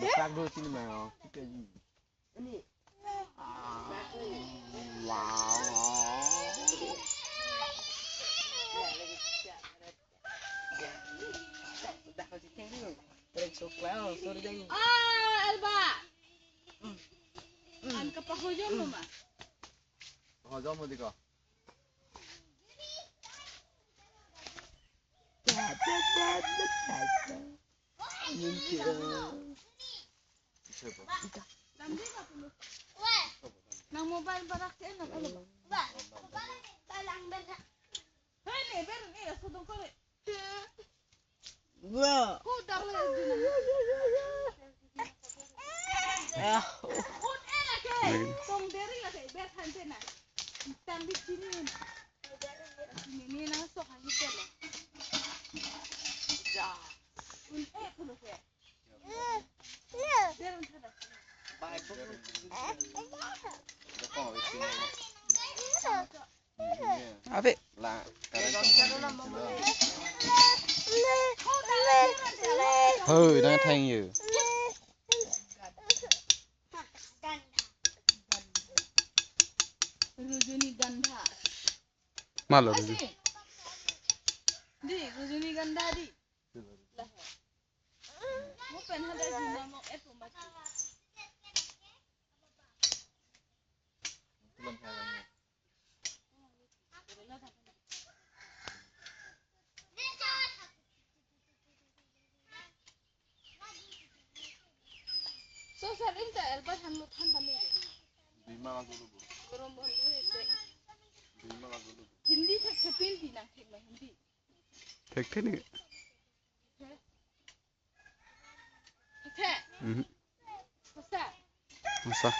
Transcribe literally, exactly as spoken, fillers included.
Bokak do sini ma. Kita ji. Wow. Ah, Elba. An kapahojom lo ma? Hojom mo di ko. Nang mobile barak ke na kalau. Hei, ne ber ne, sodong kore. Wah. Ko dang le di na. Ah. Kun e lake. Tong deri lake, ber than te na. Tang di sini na. Sini ni na so ha hite lo. Ja. Kun e pulo ke. Ber than te. Ave. Hoi, nang thang yo. Rajnigandha. Malo, Rajni. Adi. Di, Rajnigandha di. Lah. Mo pen hada juma mo et mo mati. So, sir, inta Elba than lo than tame. Bima lagu lu bu. Gorom bon du ese. Bima lagu lu bu. Hindi thek thepin di nang thek ma Hindi. Thek thek ni. Thek. Mhm. Masa. Masa.